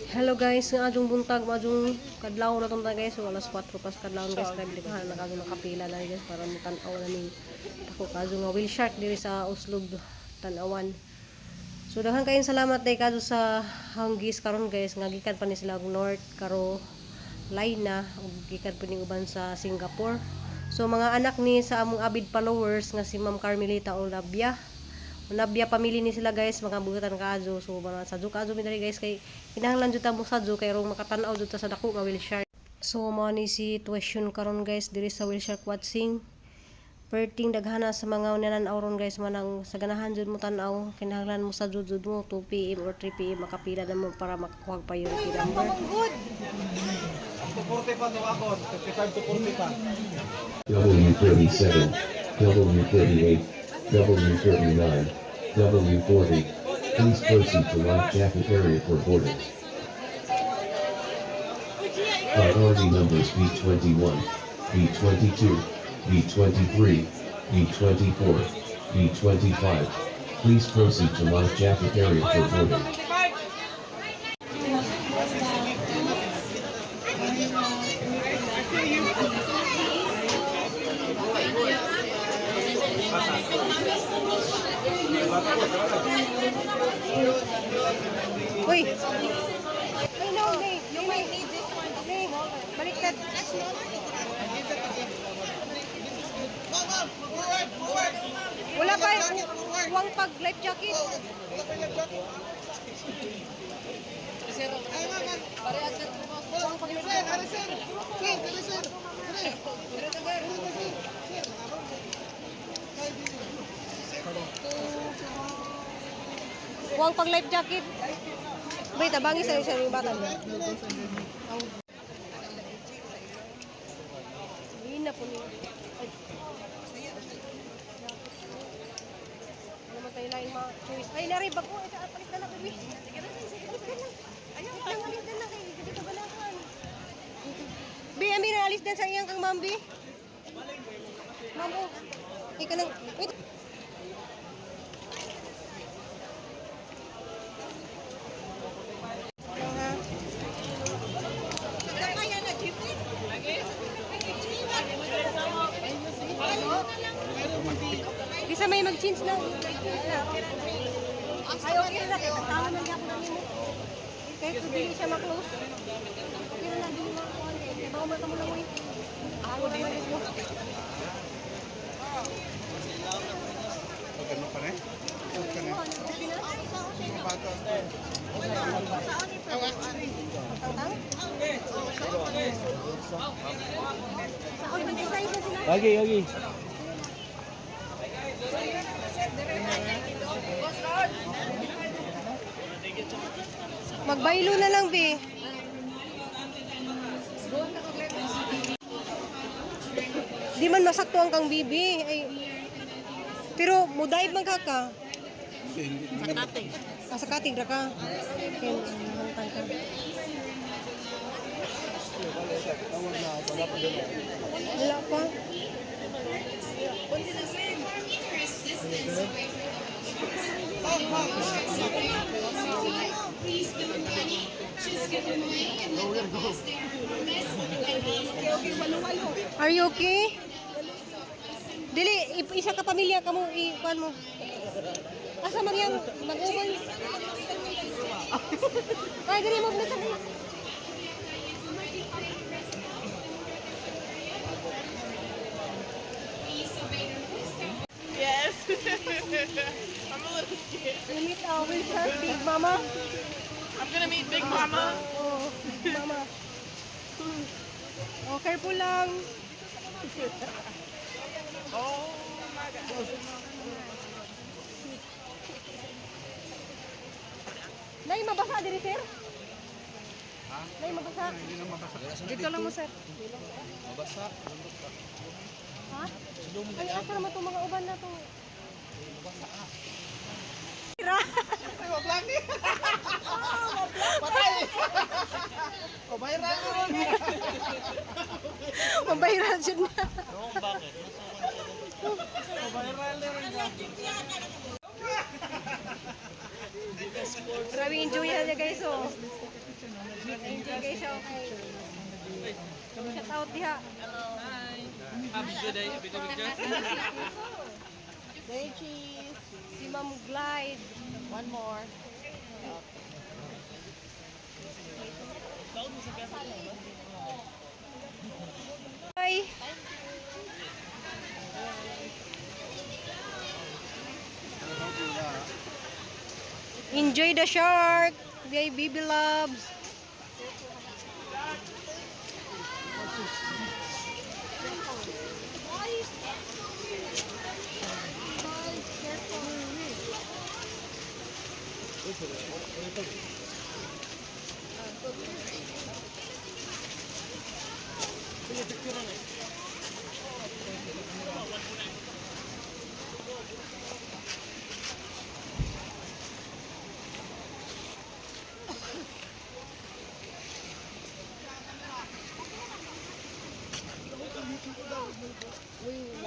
Hello guys, nga adjong buntag, maadjong kadlaw na tong guys. So alas 4 pas kadlaw guys, grabe daghan na kayo nakapila na guys para mo-tan-aw na ning dako kaadto nga whale shark diri sa Oslob, Tan-awan. So daghan kayong salamat day kadto sa hanggis karon guys, nga gikan pa ni sila og North Carolina ug gikan pa ning uban sa Singapore. So mga anak ni sa among avid followers nga si Ma'am Carmelita Olabia. Olabia family ni sila guys, mga buutan kaayo. So mga sadyo kaayo mi diri guys, kay kinahanglan jud ta mo sadyo kay rong makatan-aw jud ta sa dako nga whale shark. So mao ni situation karon guys diri sa whale shark watching. Perting daghana sa mga nanan-aw ron guys, manang sa ganahan jud mo tan-aw, kinahanglan mo sa jud mo 2 PM or 3 PM makapila na mo para makakuha priority number. To 40 pa to ako, 55 to 40 pa. W37, W38, W39, W40. Please proceed to life jacket area for boarding. Priority numbers B21, B22, B23, B24, B25. Please proceed to life jacket area for boarding. Uy! Ay, no, May. You might need this one. May, baliktad. Wala pa, huwag pag life jacket. Huwag pag life jacket. Huwag pag life jacket. Wait, tabangi sa isa yung bata niya. Hindi na po niya. Ay. Ano man tayo laing mga choice. Ay, nari, bago. Ito, palit na lang, baby. Palit na lang. Ayaw, lang, alis na lang. Kay, dito ganahan. Bi, Amira, alis din sa iyang kang ma'am, Bi. Ma'am, oh. Ika lang. Wait. Ha? Bisa may mag-change na. Mag-change na. Ay, okay na. Kaya tama na ako namin mo. Kahit kung dili siya ma-close. Okay na lang, dili ma-close. Kaya baka mata mo lang, uy. Ako din. Ano pa rin? Okay na. Bata. Tangtang? Sa mag-design na sila. Lagi, lagi. Magbaylo na lang, Bi. Di man masakto ang kang bibi. Ay, pero mudive man ka ka. Ah, sa katig ra ka. Okay, hantang ka. Wala pa. Please don't panic. Just give them away and let them pass their mess and Are you okay? Dili, isa ka pamilya ka mo, i-kuan mo. Asa man yang mag-uban? Ay, dili mo na dali. Please obey the rules. Yes. I'm a little scared. You meet whale shark, Big Mama. I'm gonna meet Big Mama. Oh, Big Mama. Oh, careful lang. Oh my God. Nay, mabasa diri, sir? Nay, mabasa. Dito lang mo, sir. Ha? Ay, asa naman itong mga uban na to? Ay, mablang ni. Patay. Pabayran ko ron. Mabayran siya na. Pabayran na rin ka. Grabe enjoy na niya guys, oh. Enjoy guys, okay. Shout out diha. Say cheese. Si Ma'am Glide. One more. Bye. Enjoy the shark. BIBB loves.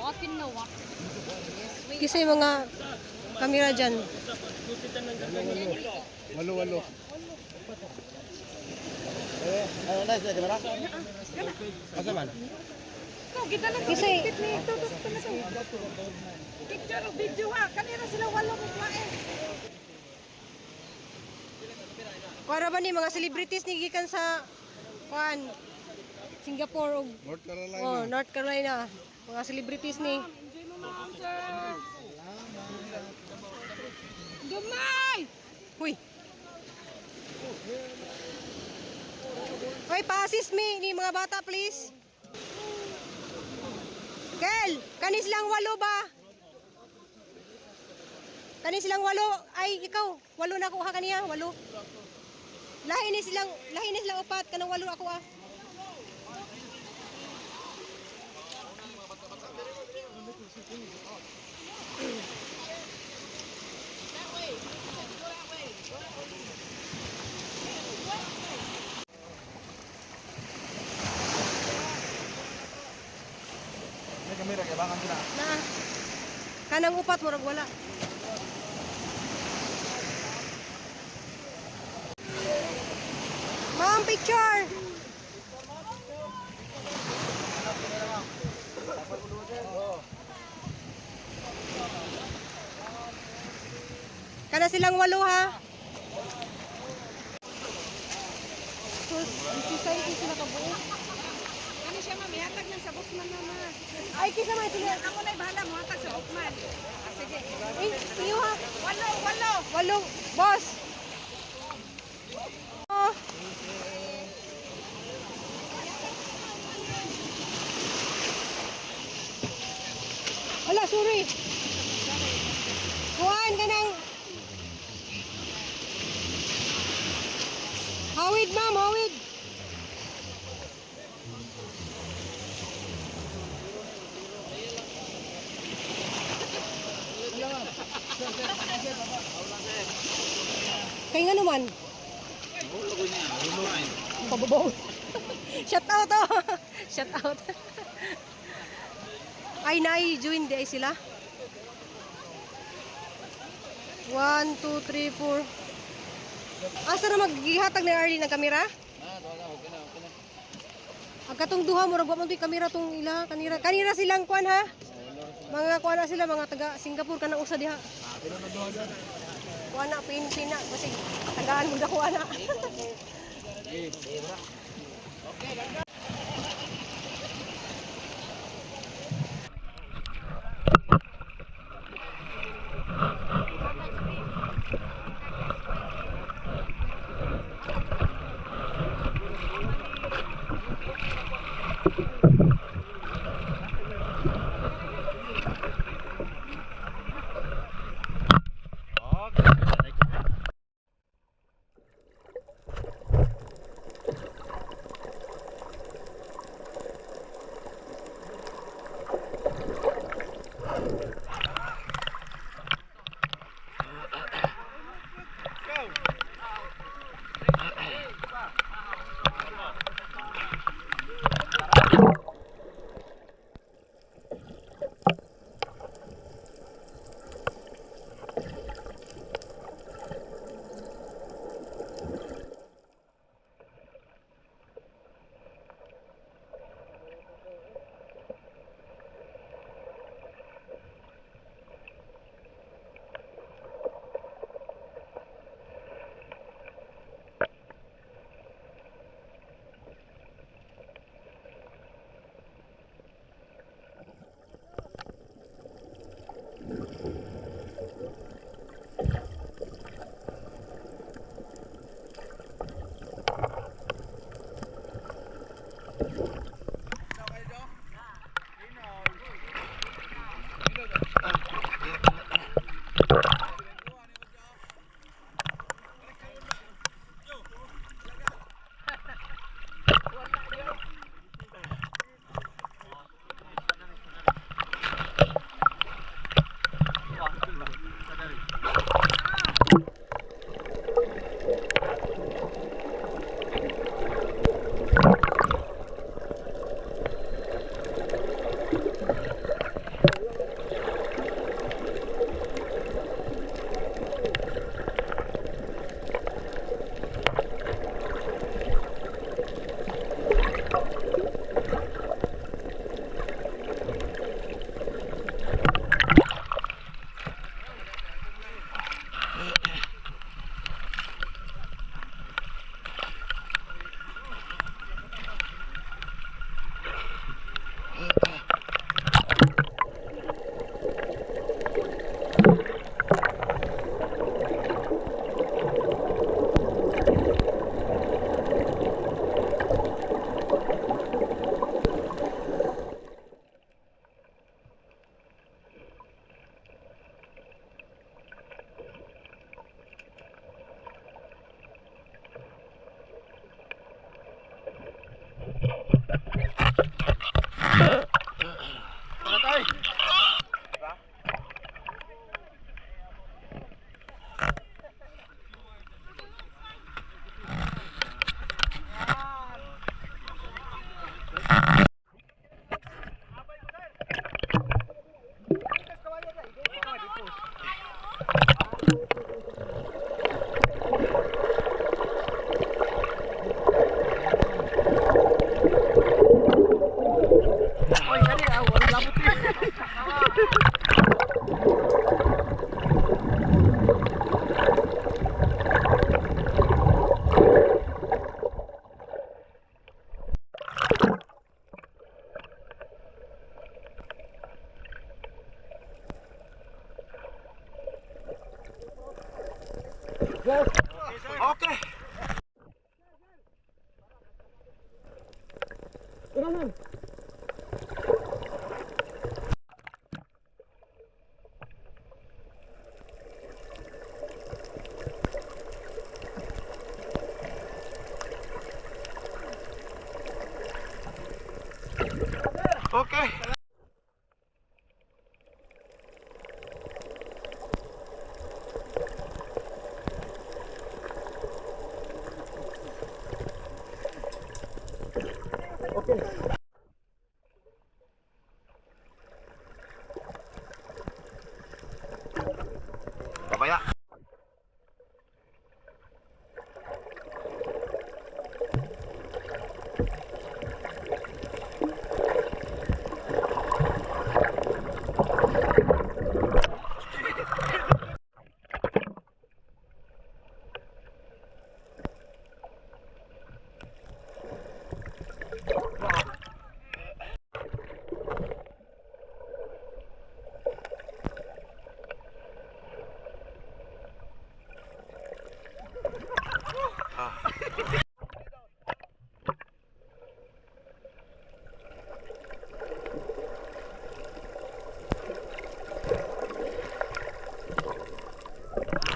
Walk in the water. Kasi yung mga kamera dyan. Walo, walo. Eh, ano na siya, kamera? Asa man? Kasi Picture o video ha. Kanina sila walo mo eh. para ba ni mga celebrities ni gikan sa kuan Singapore ug North Carolina. oh, North Carolina. Mga celebrities ni. Enjoy mo ma'am, sir. Dumay! Huy. Hoy, pa-assist me ni mga bata please. Kel, kanis lang walo ba? Kanis silang walo. Ay, ikaw, walo na kuha kaniya, walo. Lahi ni silang, lahi ni silang upat kanang walo ako ah. May kamera, kaya bangan sila. Na. Kanang upat murag wala. Ma'am, picture. Kana silang walo ha. So, 16 sila kabuo. Ano siya ma'am? Ihatag ng sa bukman mama. Ay, kisa man sila. Ako na'y bahala mo hatag sa bukman. Ah, sige. Ay, iyo ha. Walo, walo. Walo, boss. Oh. Wala, sorry. Kuhaan ka ng... Hawid, ma'am, hawid. Kay nga naman. Pababaw. Shout out oh. Shout out. Ay, nai join di ay sila. 1, 2, 3, 4. Asa na maggihatag ni Arlie ng kamera? Ang katong duha murag wa man to'y kamera tong ila kanira. Kanira silang kuan ha. Mga kuan na sila mga taga Singapore kanang usa diha. Kuan na pin pin na kasi tagaan mo dako ana. Okay. Okay. Babaya.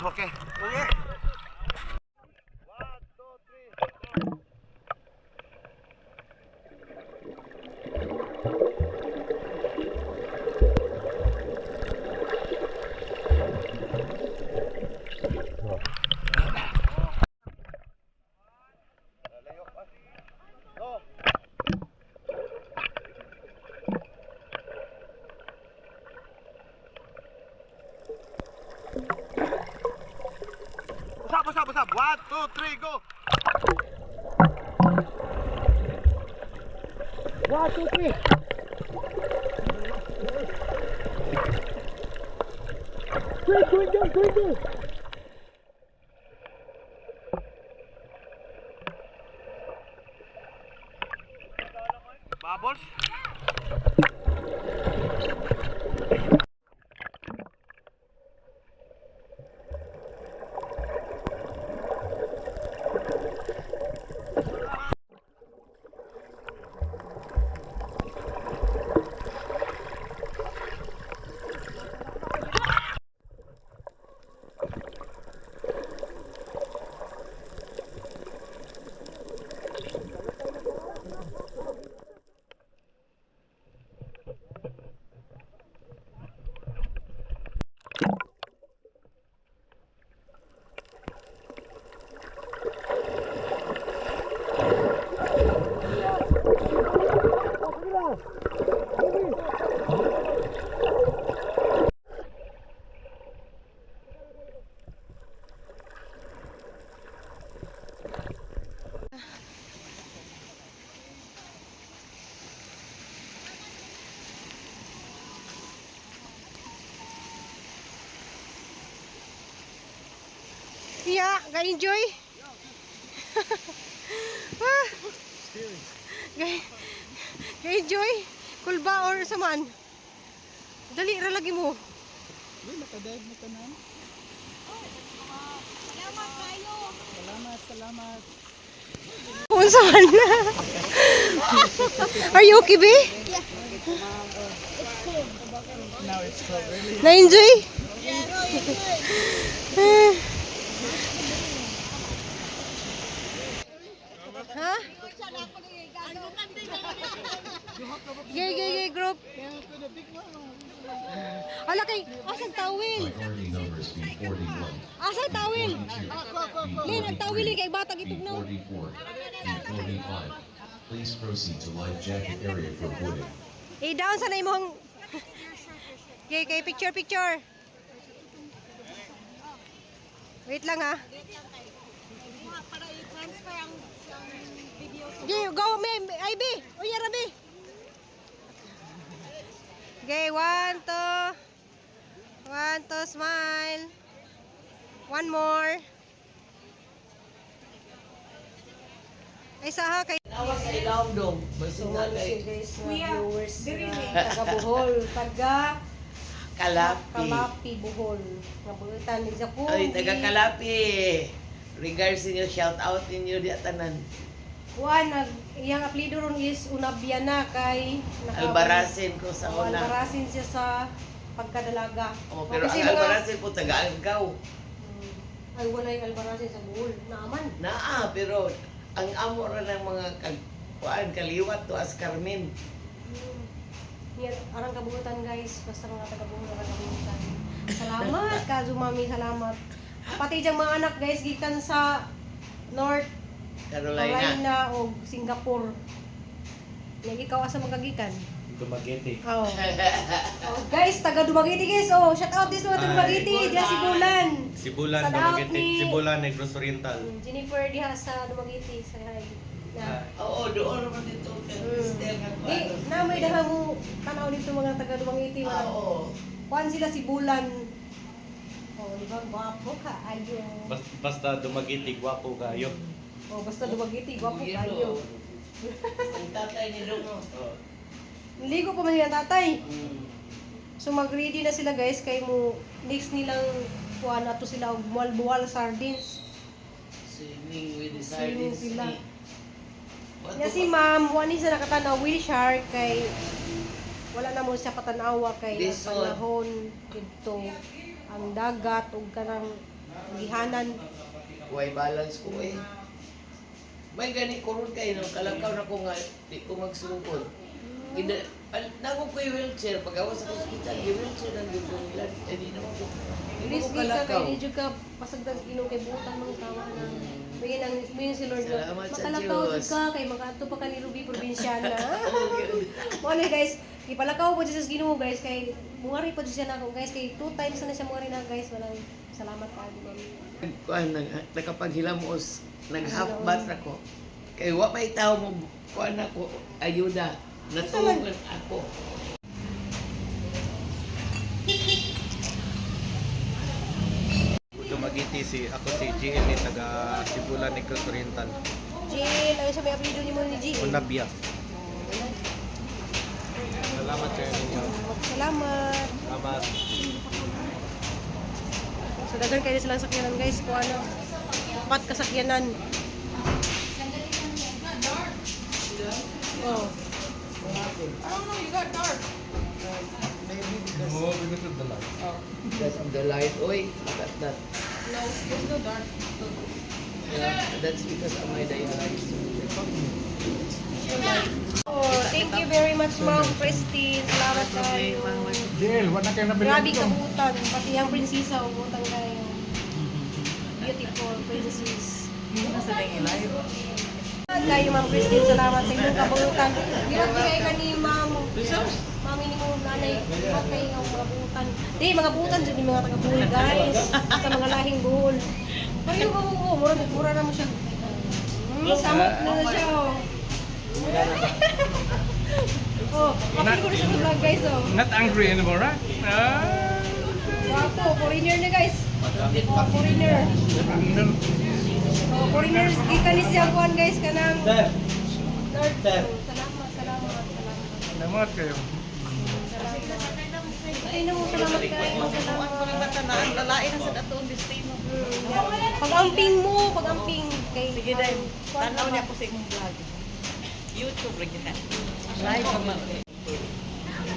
Okay. Okay. Usap, usap, usap. 1, 2, 3, go. 1, 2, 3. Go, go, go, go, go. Bubbles. Yeah, ga-enjoy. Ah. Ga-enjoy. Kulba or saman. Dali ra lagi mo. Uy, nakadive mo tanan. Salamat kayo. Salamat, salamat. Unsa man na. Are you okay, be? Yeah. Now it's cold, really. Na-enjoy? Ha? Gay, gay, gay, group. Ala kay, asang tawil? Priority numbers B41, Asang tawil? B42, Lin, ang tawil eh, B43, kay batang itugnaw. B44, B45. Please proceed to life jacket area for boarding. Eh, down sa na imong... Okay, kay picture, picture. Wait lang ha. Para i-transfer ang video. Okay, go, me, Ivy. Uy, Arabi. Okay, 1, 2. 1, 2, smile. One more. Ay, saha kay... Awas sa ilaw dong. So, ano siya guys, mga viewers na taga Bohol, taga Kalapi. Kalapi, Bohol. Nga buutan ni Jacob. Ay, taga Kalapi. Regards ninyo, shout out ninyo di atanan. Kuan nag iyang apelyido ron is Unabiana kay Albarasin ko sa Oo, una. Albarasin siya sa pagkadalaga. Oh, pero Kasi ang Albarasin po taga Argao. Ay, wala yung Albarasin sa Bohol. Naaman. Naa, pero ang amo ra ng mga kuan kaliwat to as Carmen. Yan, arang kabuutan, guys. Basta mga taga-Bohol, arang kabuutan. Salamat, Kazu Mami, salamat. Pati diyang mga anak, guys, gikan sa North Carolina. Carolina o Singapore. Yan, ikaw asa magagikan? Dumaguete. Oh. Oh, guys, taga Dumaguete, guys. Oh, shout out this mga taga Dumaguete. Diyan si Bulan. Sibulan, Sa laot Dumaguete. Sibulan, Negros Oriental. Jennifer diha sa Dumaguete sa hi. Na. Oo, doon naman dito kay Cristel nga Di, kuan. na may daha mo tanaw dito mga taga Dumaguete. Ah, oo. Kuan sila si Bulan. Oh, di ba gwapo ka ayo. Basta Dumaguete, gwapo kayo. Oh, basta Dumaguete, gwapo Yun, kayo. oh. Ang tatay ni Lungo. Oh. Ligo pa man nila tatay. So mag-ready na sila, guys, kay mo next nilang kuan ato sila og buwal-buwal sardines. Swimming with the Swimming sardines. sila. Ni. What Nya the si ma'am, wa ni siya nakatanaw whale shark kay wala na mo siya patanawa kay ang Lisod. panahon didto ang dagat ug kanang gihanan. Way balance ko eh. May gani kurot kayo no, kalakaw na ko nga di ko magsugod. Gina, nako ko yung wheelchair pag awas sa ospital, yung wheelchair nang gyud ko nila. Eh di naman ko. Di Bilis ko di ka kay kalakaw. di jud ka pasagdan sa Ginoo kay butan mga tawa na. May nang may si Lord nga, Salamat sa makalakaw jud Diyos. ka kay makaadto pa ka ni Ruby Provinciana. Mo na, guys, gipalakaw po jud sa Ginoo, guys, kay mungari po jud siya nako, guys, kay two times na siya mungari na, guys. Walang salamat ka ma'am. Kuan nang nakapaghilamos, nag half bath ako. Kay wa may tao mo kuan ako ayuda. Natugan ako. Dumaguete si ako si GL ni taga Sibulan, Negros Oriental. Jill, ano sa may apelyido ni mo ni Jill? Unabia. Salamat sa inyo. Salamat. Salamat. So daghan kayo silang sakyanan, guys, kung ano. Apat kasakyanan. Oh. I don't know, you got dark. Maybe because Oh, because of the light. because of the light. Oy, look at that. No, there's no dark. Yeah, that's because of my dialysis. Oh, thank you very much, Ma'am Christine. Salamat kayo. JL, wala kayo nabili. Grabe kabutan. Pati ang prinsesa, ubutan kayo. Beautiful princess. Salamat kayo, Ma'am Christine. Salamat sa inyong kabutan. Hirap kayo ka ni Ma'am. Mami ni mo nanay. Hirap kayo ang mga buutan. Di, mga buutan dyan yung mga taga-Bohol, guys. Sa mga lahing Bohol. Pareho ba mo? Mura, mura na mo siya. Samot na na siya, oh. Oh, kapil ko na siya sa vlog, guys, oh. Not angry anymore, right? Ah. Wapo, foreigner na, guys. Oh, foreigner. Oh, foreigner. Gikan ni siya kuan, guys, kanang Sir, North. Sir. Oh, salamat, salamat, salamat. Salamat kayo. Salamat. Ay, no, salamat kayo. Salamat. Lalaki na sa datoon destino. Pag-amping mo, pag-amping kay Sige dahil, tanaw niya ko sa imong vlog. YouTube rin kita. Live ka man.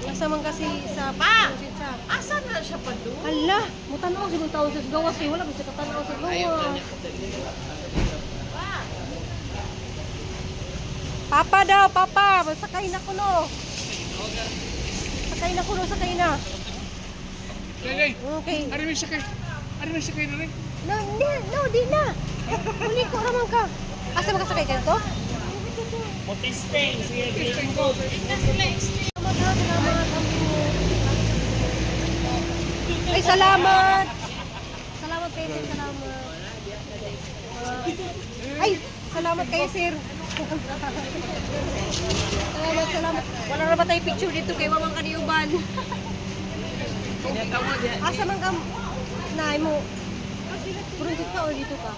Asa man kasi sa Pa! Sa Asa na siya pa doon? Hala, mutanaw siguro taon sa gawas kay wala ba siya katanaw sa Ayaw na gawas. niya ko sa Papa daw, papa, sakay na kuno. Sakay na kuno, sakay na. Lele, Okay. ari may sakay. Ari may sakay na rin. No, no, no, di na. Huli ko raman ka. Asa makasakay ka to? Testing ko. Salamat ha, salamat. Amping mo. Ay, salamat. Salamat kayo, sir. Salamat. Ay, salamat kayo, sir. Salamat, salamat. Wala na ba tayo picture dito kay Mamang Kaniuban? Asa man ka, nay mo? Puruntot ka o dito ka?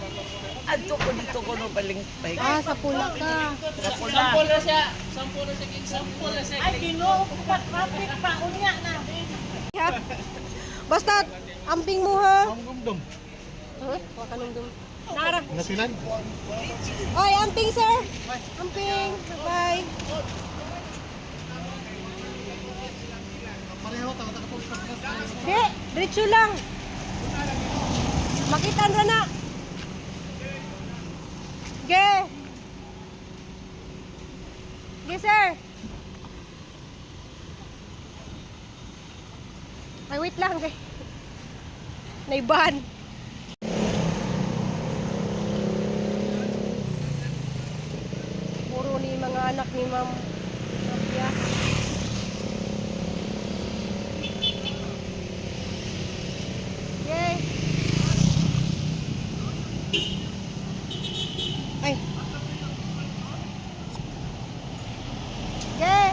Adto ko dito ko no paling pahinga. Ah, sa pula ka. Sa pula. Ay, ginoo ko pa traffic pa unya na. Ha? Basta amping mo ha. Ang gumdum. Huh? Wa kanumdum. Nara. Nasilan? Oy, amping sir. Amping. Bye. Pareho, tawa ta Di, diretso lang. Makita ra na. Ge. Ge, sir. Ay, wait lang, ge. Naibahan. Puro ni mga anak ni Ma'am Sophia. Yay! Ay! Yay!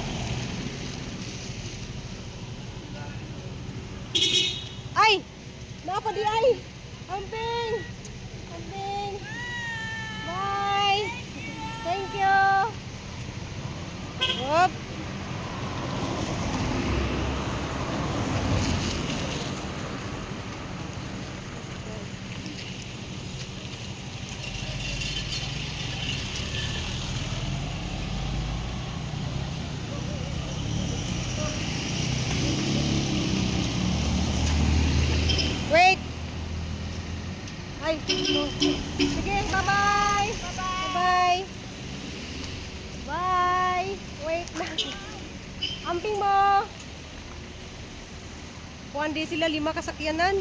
Ay! Naa pa di ay! Amping! Amping! Bye! Thank you! Whoop! Wait! Ay, no. Sige, bye-bye! Bye-bye! Bye! Wait lang. Amping mo! Kuan di sila lima kasakyanan.